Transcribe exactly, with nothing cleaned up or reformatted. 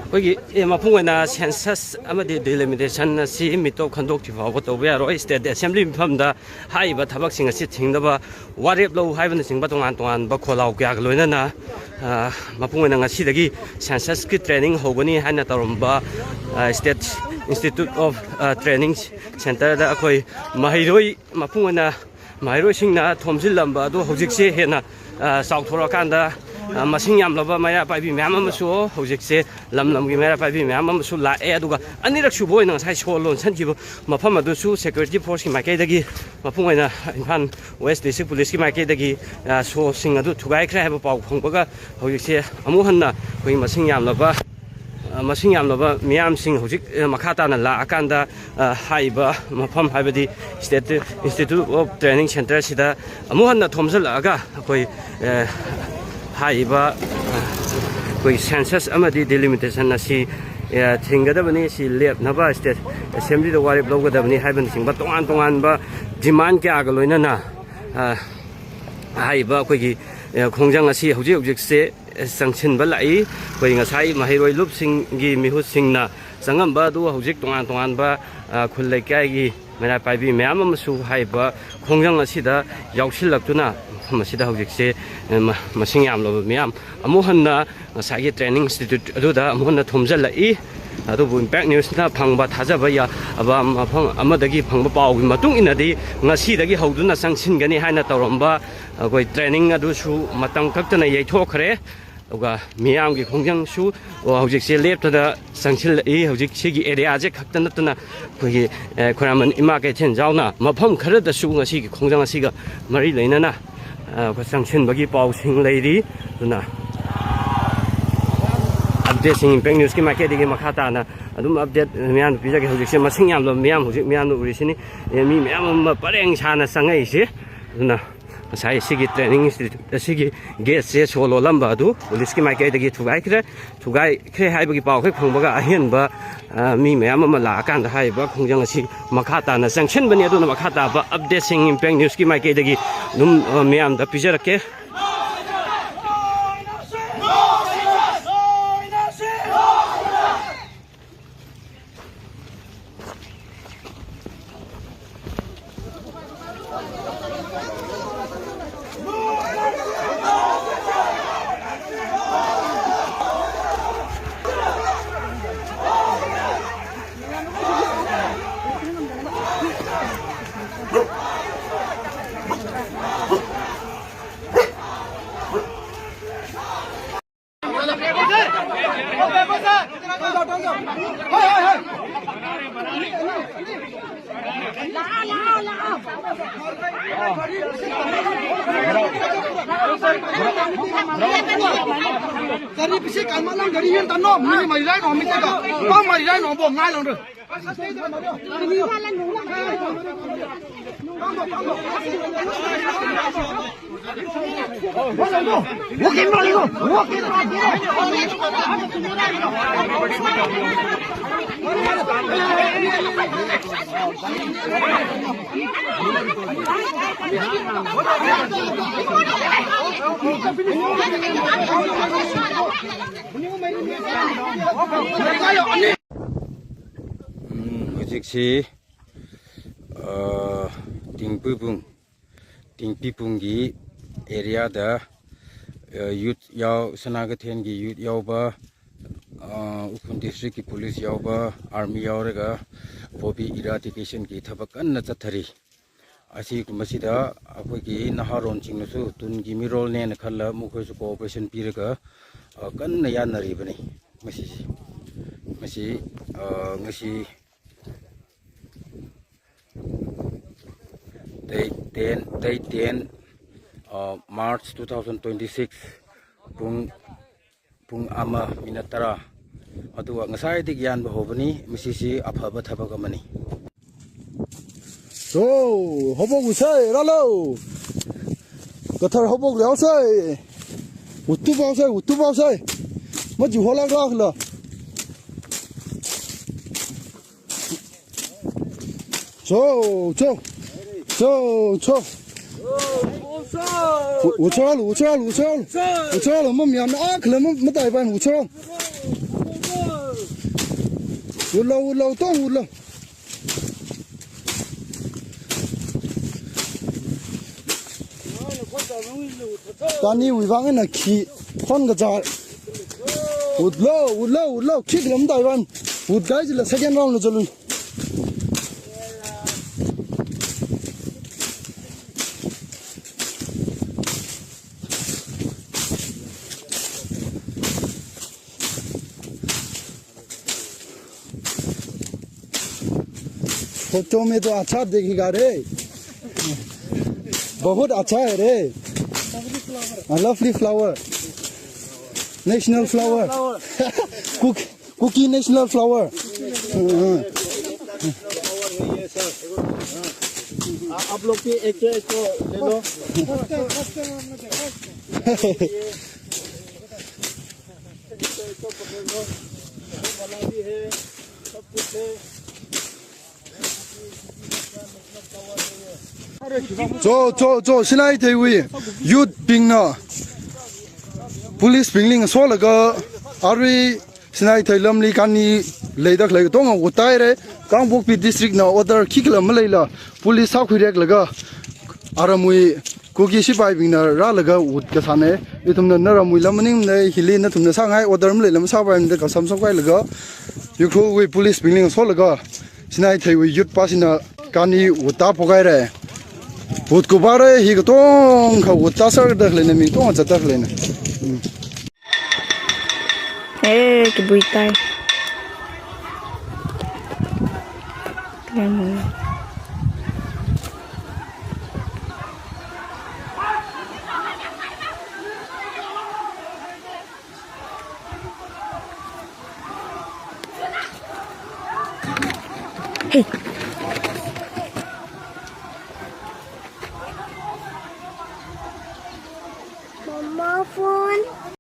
ꯑꯩꯈꯣꯏꯒꯤ ꯑꯦ, ꯃꯄꯨꯡ ꯑꯣꯏꯅ ꯁꯦꯟꯁꯁ ꯑꯃꯗꯤ ꯗꯤꯂꯤꯃꯤꯇꯦꯁꯟ ꯑꯁꯤ ꯃꯤꯇꯣꯞ ꯈꯟꯗꯣꯛꯇ꯭ꯔꯤ ꯐꯥꯎꯕ ꯇꯧꯕ ꯌꯥꯔꯣꯏ꯫ ꯁ꯭ꯇꯦꯠ ꯑꯦꯁꯦꯝꯕ꯭ꯂꯤ ꯃꯤꯐꯝꯗ ꯍꯥꯏꯔꯤꯕ ꯊꯕꯛꯁꯤꯡ ꯑꯁꯤ ꯊꯤꯡꯅꯕ ꯋꯥꯔꯦꯞ ꯂꯧ ꯍꯥꯏꯕꯅꯆꯤꯡꯕ ꯇꯣꯉꯥꯟ ꯇꯣꯉꯥꯟꯕ ꯈꯣꯜꯂꯥꯎ ꯀꯌꯥꯒ ꯂꯣꯏꯅꯅ, ꯑ, ꯃꯄꯨꯡ ꯑꯣꯏꯅ ꯉꯁꯤꯗꯒꯤ ꯁꯦꯟꯁꯁꯀꯤ ꯇ꯭ꯔꯦꯅꯤꯡ ꯍꯧꯒꯅꯤ ꯍꯥꯏꯅ ꯇꯧꯔꯝꯕ, ꯑ, ꯁ꯭ꯇꯦꯠ ꯏꯟꯁꯇꯤꯇ꯭ꯌꯨꯠ ꯑꯣꯐ, ꯑ, ꯇ꯭ꯔꯦꯅꯤꯡ ꯁꯦꯟꯇꯔꯗ ꯑꯩꯈꯣꯏ ꯃꯍꯩꯔꯣꯏ ꯃꯄꯨꯡ ꯑꯣꯏꯅ ꯃꯍꯩꯔꯣꯏꯁꯤꯡꯅ ꯊꯣꯝꯖꯤꯜꯂꯝꯕ ꯑꯗꯨ ꯍꯧꯖꯤꯛꯁꯦ ꯍꯦꯟꯅ, ꯑ, ꯆꯥꯎꯊꯣꯔꯛꯑꯀꯥꯟꯗ, ꯑ, ꯃꯁꯤꯡ ꯌꯥꯝꯂꯕ ꯃꯩꯔꯥ ꯄꯥꯏꯕꯤ ꯃꯌꯥꯝ ꯑꯃꯁꯨ ꯍꯧꯖꯤꯛꯁꯦ ꯂꯝ ꯂꯝꯒꯤ ꯃꯩꯔꯥ ꯄꯥꯏꯕꯤ ꯃꯌꯥꯝ ꯑꯃꯁꯨ ꯂꯥꯛꯑꯦ꯫ ꯑꯗꯨꯒ ꯑꯅꯤꯔꯛ ꯁꯨꯕ ꯑꯣꯏꯅ ꯉꯁꯥꯏ ꯁꯣ ꯂꯣꯟꯁꯤꯟꯈꯤꯕ ꯃꯐꯝ ꯑꯗꯨꯁꯨ ꯁꯦꯀ꯭ꯌꯨꯔꯤꯇꯤ ꯐꯣꯔꯁꯀꯤ ꯃꯥꯏꯀꯩꯗꯒꯤ, ꯃꯄꯨꯡ ꯑꯣꯏꯅ ꯏꯝꯐꯥꯜ ꯋꯦꯁ ꯗꯤꯁꯇ꯭ꯔꯤꯛ ꯄꯨꯂꯤꯁꯀꯤ ꯃꯥꯏꯀꯩꯗꯒꯤ, ꯑ, ꯁꯣꯁꯤꯡ ꯑꯗꯨ ꯊꯨꯒꯥꯏꯈ꯭ꯔꯦ ꯍꯥꯏꯕ ꯄꯥꯎ ꯐꯪꯕꯒ ꯍꯧꯖꯤꯛꯁꯦ ꯑꯃꯨꯛ ꯍꯟꯅ ꯑꯩꯈꯣꯏ ꯃꯁꯤꯡ ꯌꯥꯝꯂꯕ, ꯑ, ꯃꯁꯤꯡ ꯌꯥꯝꯂꯕ ꯃꯤꯌꯥꯝꯁꯤꯡ ꯍꯧꯖꯤꯛ, ꯑ, ꯃꯈꯥ ꯇꯥꯅ ꯂꯥꯛꯑꯀꯥꯟꯗ, ꯑ, ꯍꯥꯏꯔꯤꯕ ꯃꯐꯝ, ꯍꯥꯏꯕꯗꯤ ꯁ꯭ꯇꯦꯠ ꯏꯟꯁꯇꯤꯇ꯭ꯌꯨꯠ ꯑꯣꯐ ꯇ꯭ꯔꯦꯅꯤꯡ ꯁꯦꯟꯇꯔꯁꯤꯗ ꯑꯃꯨꯛ ꯍꯟꯅ ꯊꯣꯝꯖꯤꯜꯂꯛꯑꯒ ꯑꯩꯈꯣꯏ, ꯑ, ꯍꯥꯏꯔꯤꯕ, ꯑ, ꯑꯩꯈꯣꯏ ꯁꯦꯟꯁꯁ ꯑꯃꯗꯤ ꯗꯤꯂꯤꯃꯤꯇꯦꯁꯟ ꯑꯁꯤ, ꯑ, ꯊꯤꯡꯒꯗꯕꯅꯤ, ꯁꯤ ꯂꯦꯞꯅꯕ ꯁ꯭ꯇꯦꯠ ꯑꯦꯁꯦꯝꯕ꯭ꯂꯤꯗ ꯋꯥꯔꯦꯞ ꯂꯧꯒꯗꯕꯅꯤ ꯍꯥꯏꯕꯅꯆꯤꯡꯕ ꯇꯣꯉꯥꯟ ꯇꯣꯉꯥꯟꯕ ꯗꯤꯃꯥꯟ ꯀꯌꯥꯒ ꯂꯣꯏꯅꯅ, ꯑ, ꯍꯥꯏꯔꯤꯕ ꯑꯩꯈꯣꯏꯒꯤ, ꯑ, ꯈꯣꯡꯖꯪ ꯑꯁꯤ ꯍꯧꯖꯤꯛ ꯍꯧꯖꯤꯛꯁꯦ ꯆꯪꯁꯤꯟꯕ ꯂꯥꯛꯏ꯫ ꯑꯩꯈꯣꯏ ꯉꯁꯥꯏ ꯃꯍꯩꯔꯣꯏ ꯂꯨꯞꯁꯤꯡꯒꯤ ꯃꯤꯍꯨꯠꯁꯤꯡꯅ ꯆꯪꯉꯝꯕ ꯑꯗꯨ ꯍꯧꯖꯤꯛ ꯇꯣꯉꯥꯟ ꯇꯣꯉꯥꯟꯕ, ꯑ, ꯈꯨꯜ ꯂꯩꯀꯥꯏꯒꯤ ꯃꯩꯔꯥ ꯄꯥꯏꯕꯤ ꯃꯌꯥꯝ ꯑꯃꯁꯨ ꯍꯥꯏꯔꯤꯕ ꯈꯣꯡꯖꯪ ꯑꯁꯤꯗ ꯌꯥꯎꯁꯤꯜꯂꯛꯇꯨꯅ ꯃꯐꯝ ꯑꯁꯤꯗ ꯍꯧꯖꯤꯛꯁꯦ, ꯑ, ꯃ-, ꯃꯁꯤꯡ ꯌꯥꯝꯂꯕ ꯃꯤꯌꯥꯝ ꯑꯃꯨꯛ ꯍꯟꯅ ꯉꯁꯥꯏꯒꯤ ꯇ꯭ꯔꯦꯅꯤꯡ ꯏꯟꯁꯇꯤꯇ꯭ꯌꯨꯠ ꯑꯗꯨꯗ ꯑꯃꯨꯛ ꯍꯟꯅ ꯊꯣꯝꯖꯤꯜꯂꯛꯏ꯫ ꯑꯗꯨꯕꯨ ꯏꯝꯄꯦꯛ ꯅ꯭ꯌꯨꯁꯅ ꯐꯪꯕ ꯊꯥꯖꯕ ꯌꯥꯕ ꯃꯐꯝ ꯑꯃꯗꯒꯤ ꯐꯪꯕ ꯄꯥꯎꯒꯤ ꯃꯇꯨꯡ ꯏꯟꯅꯗꯤ ꯉꯁꯤꯗꯒꯤ ꯍꯧꯗꯨꯅ ꯆꯪꯁꯤꯟꯒꯅꯤ ꯍꯥꯏꯅ ꯇꯧꯔꯝꯕ ꯑꯩꯈꯣꯏ ꯇ꯭ꯔꯦꯅꯤꯡ ꯑꯗꯨꯁꯨ ꯃꯇꯝ ꯀꯛꯇꯅ ꯌꯩꯊꯣꯛꯈ꯭ꯔꯦ꯫ ꯑꯗꯨꯒ ꯃꯤꯌꯥꯝꯒꯤ ꯈꯣꯡꯖꯪꯁꯨ ꯍꯧꯖꯤꯛꯁꯦ ꯂꯦꯞꯇꯅ ꯆꯪꯁꯤꯜꯂꯛꯏ꯫ ꯍꯧꯖꯤꯛ ꯁꯤꯒꯤ ꯑꯦꯔꯤꯌꯥꯁꯦ ꯈꯛꯇ ꯅꯠꯇꯅ ꯑꯩꯈꯣꯏꯒꯤ, ꯑꯦ, ꯈꯣꯏꯔꯥꯝꯕꯟ ꯏꯃꯥ ꯀꯩꯊꯦꯜ ꯌꯥꯎꯅ ꯃꯐꯝ ꯈꯔꯗꯁꯨ ꯉꯁꯤꯒꯤ ꯈꯣꯡꯖꯪ ꯑꯁꯤꯒ ꯃꯔꯤ ꯂꯩꯅꯅ, ꯑ, ꯑꯩꯈꯣꯏ ꯆꯪꯁꯤꯟꯕꯒꯤ ꯄꯥꯎꯁꯤꯡ ꯂꯩꯔꯤ꯫ ꯑꯗꯨꯅ ꯑꯞꯗꯦꯠꯁꯤꯡ ꯏꯝꯄꯦꯛ ꯅ꯭ꯌꯨꯁꯀꯤ ꯃꯥꯏꯀꯩꯗꯒꯤ ꯃꯈꯥ ꯇꯥꯅ ꯑꯗꯨꯝ ꯑꯞꯗꯦꯠ ꯃꯌꯥꯝꯗ ꯄꯤꯖꯒꯦ꯫ ꯍꯧꯖꯤꯛꯁꯦ ꯃꯁꯤꯡ ꯌꯥꯝꯂꯕ ꯃꯤꯌꯥꯝ ꯍꯧꯖꯤꯛ ꯃꯌꯥꯝꯅ ꯎꯔꯤꯁꯤꯅꯤ꯫ ꯑꯦ, ꯃꯤ ꯃꯌꯥꯝ ꯑꯃ ꯄꯔꯦꯡ ꯁꯥꯅ ꯆꯪꯉꯛꯏꯁꯦ꯫ ꯑꯗꯨꯅ ꯉꯁꯥꯏ ꯁꯤꯒꯤ ꯇ꯭ꯔꯦꯅꯤꯡ ꯏꯟꯁꯇꯤꯇ꯭ꯌꯨꯠ ꯑꯁꯤꯒꯤ ꯒꯦꯠꯁꯦ ꯁꯣ ꯂꯣꯜꯂꯝꯕ ꯑꯗꯨ ꯄꯨꯂꯤꯁꯀꯤ ꯃꯥꯏꯀꯩꯗꯒꯤ ꯊꯨꯒꯥꯏꯈ꯭ꯔꯦ꯫ ꯊꯨꯒꯥꯏꯈ꯭ꯔꯦ ꯍꯥꯏꯕꯒꯤ ꯄꯥꯎ ꯍꯦꯛ ꯐꯪꯕꯒ ꯑꯍꯦꯟꯕ, ꯑ, ꯃꯤ ꯃꯌꯥꯝ ꯑꯃ ꯂꯥꯛꯑꯀꯥꯟꯗ ꯍꯥꯏꯔꯤꯕ ꯈꯣꯡꯖꯪ ꯑꯁꯤ ꯃꯈꯥ ꯇꯥꯅ ꯆꯪꯁꯤꯟꯕꯅꯤ꯫ ꯑꯗꯨꯅ ꯃꯈꯥ ꯇꯥꯕ ꯑꯞꯗꯦꯠꯁꯤꯡ ꯏꯝꯄꯦꯛ ꯅ꯭ꯌꯨꯁꯀꯤ ꯃꯥꯏꯀꯩꯗꯒꯤ ꯑꯗꯨꯝ, ꯑ, ꯃꯌꯥꯝꯗ ꯄꯤꯖꯔꯛꯀꯦ꯫ Gari bisi kalma lang, gari yan tano, mini marirai no, mini ka, pa marirai no, bo ngai lang de. ꯎꯝ, ꯍꯧꯖꯤꯛꯁꯤ, ꯑ, ꯇꯤꯡꯄꯨꯕꯨꯡ, ꯇꯤꯡꯄꯤꯄꯨꯡꯒꯤ ꯑꯦꯔꯤꯌꯥꯗ, ꯑ, ꯌꯨꯠ ꯌꯥꯎ-, ꯁꯅꯥ ꯀꯩꯊꯦꯜꯒꯤ ꯌꯨꯠ ꯌꯥꯎꯕ, ꯑ, ꯎꯈ꯭ꯔꯨꯜ ꯗꯤꯁꯇ꯭ꯔꯤꯛꯀꯤ ꯄꯨꯂꯤꯁ ꯌꯥꯎꯕ, ꯑꯥꯔꯃꯤ ꯌꯥꯎꯔꯒ ꯕꯣꯕꯤ ꯏꯔꯥꯗꯤꯀꯦꯁꯟꯒꯤ ꯊꯕꯛ ꯀꯟꯅ ꯆꯠꯊꯔꯤ꯫ ꯑꯁꯤꯒꯨꯝꯕꯁꯤꯗ ꯑꯩꯈꯣꯏꯒꯤ ꯅꯍꯥꯔꯣꯟꯁꯤꯡꯅꯁꯨ ꯇꯨꯡꯒꯤ ꯃꯤꯔꯣꯜꯅꯦꯅ ꯈꯜꯂ ꯃꯈꯣꯏꯁꯨ ꯀꯣꯑꯣꯄꯔꯦꯁꯟ ꯄꯤꯔꯒ, ꯑ, ꯀꯟꯅ ꯌꯥꯅꯔꯤꯕꯅꯤ꯫ ꯃꯁꯤꯁꯤ, ꯃꯁꯤ, ꯑ, ꯉꯁꯤ date ten, date ten, ꯑ, March two thousand twenty six, ꯄꯨꯡ ꯄꯨꯡ ꯑꯃ ꯃꯤꯅꯠ ꯇꯔꯥ꯫ ꯑꯗꯨꯒ ꯉꯁꯥꯏꯗꯒꯤ ꯌꯥꯟꯕ ꯍꯧꯕꯅꯤ꯫ ꯃꯁꯤꯁꯤ ꯑꯐꯕ ꯊꯕꯛ ꯑꯃꯅꯤ꯫ ꯁꯣ, ꯍꯣꯕꯣꯛ ꯎꯁꯥꯏ, ꯔꯥꯂꯣ꯫ ꯀꯊꯔ ꯍꯣꯕꯣꯛ ꯂꯦ ꯎꯁꯥꯏ꯫ ꯎꯠꯇꯨ ꯄꯥꯎꯁꯥꯏ, ꯎꯠꯇꯨ ꯄꯥꯎꯁꯥꯏ꯫ ꯃꯖꯨ ꯍꯣꯂꯥꯛ ꯂꯥꯛꯂ꯫ ꯆꯣ, ꯆꯣ꯫ ꯆꯣ, ꯆꯣ꯫ ꯎ-, ꯎꯆꯥꯜ, ꯎꯆꯥꯜ, ꯎꯆꯥꯜ꯫ ꯎꯆꯥꯜ ꯑꯃ ꯃꯌꯥꯝꯅ ꯑꯥ ꯈꯜꯂꯝ ꯑꯃ ꯃꯇꯥꯏ ꯄꯥꯏꯅ ꯎꯆꯥꯜ꯫ ꯎꯠꯂꯣ, ꯎꯠꯂꯣ, ꯇꯣ ꯎꯠꯂꯣ꯫ ꯇꯥꯅꯤ ꯎꯏꯕꯥꯡ ꯑꯩꯅ ꯈꯤ ꯈꯣꯟꯒ ꯆꯥ꯫ ꯎꯠꯂꯣ, ꯎꯠꯂꯣ, ꯎꯠꯂꯣ꯫ ꯈꯤꯗ꯭ꯔꯝ ꯇꯥꯏꯕꯥꯟ꯫ ꯎꯠ ꯒꯥꯏꯁꯤꯂ second round ꯂ ꯆꯠꯂꯨꯏ꯫ फोटो में तो अच्छा दिखेगा रे। बहुत अच्छा है रे। Lovely flower, national flower. कुक, कुकी नेशनल फ्लावर। आप लोग भी एक एक ले लो। ꯆꯣ ꯆꯣ ꯆꯣ ꯁꯤꯅꯥꯏ ꯊꯩꯋꯤ ꯌꯨꯠ ꯄꯤꯡꯅ ꯄꯨꯂꯤꯁ ꯄꯤꯡꯂꯤꯡ ꯁꯣꯜꯂꯒ ꯑꯔꯨꯏ ꯁꯤꯅꯥꯏ ꯊꯩ ꯂꯝꯂꯤ ꯀꯥꯅꯤ ꯂꯩꯗ ꯂꯩ ꯇꯣꯡꯉ ꯎꯇꯥꯏꯔꯦ ꯀꯥꯡꯄꯣꯛꯄꯤ ꯗꯤꯁꯇ꯭ꯔꯤꯛꯅ ꯑꯣꯔꯗꯔ ꯈꯤꯈꯂꯝ ꯑꯃ ꯂꯩꯂ ꯄꯨꯂꯤꯁ ꯁꯥꯈꯨꯏꯔꯦꯛꯂꯒ ꯑꯔꯃꯨꯏ ꯀꯨꯀꯤ ꯁꯤꯄꯥꯏꯕꯤꯡꯅ ꯔꯥꯜꯂꯒ ꯎꯠꯀ ꯁꯥꯟꯅꯩ ꯏꯊꯨꯝꯅ ꯅꯔꯃꯨꯏ ꯂꯝ ꯃꯅꯤꯡꯅ ꯍꯤꯂꯤ ꯅꯊꯨꯝꯅ ꯁꯥꯡꯉꯥꯏ ꯑꯣꯔꯗꯔ ꯑꯃ ꯂꯩꯂꯝ ꯁꯥꯕ ꯍꯥꯏꯅꯗ ꯀꯁꯝ ꯁꯣꯛꯄꯥꯏꯂꯒ ꯌꯨꯈ꯭ꯔꯨꯜꯒꯤ ꯄꯨꯂꯤꯁ ꯄꯤꯡꯂꯤꯡ ꯁꯣꯜꯂꯒ ꯁꯤꯅꯥꯏ ꯊꯩꯋꯤ ꯌꯨꯠ ꯄꯥꯁꯤꯅ ꯀꯥꯅꯤ ꯎꯠꯇꯥ ꯄꯣꯒꯥꯏꯔꯦ ꯎꯠ ꯀꯨꯕꯥꯔꯦ ꯍꯤꯒ ꯇꯣꯡ ꯈ ꯎꯠꯇꯥ ꯁꯔꯗ ꯂꯩꯅ ꯃꯤ ꯇꯣꯡ ꯆꯠꯇ ꯂꯩꯅ ꯑꯦ ꯀꯕꯨꯏ ꯇꯥꯏ ꯀꯃꯥꯏꯅ Mama phone.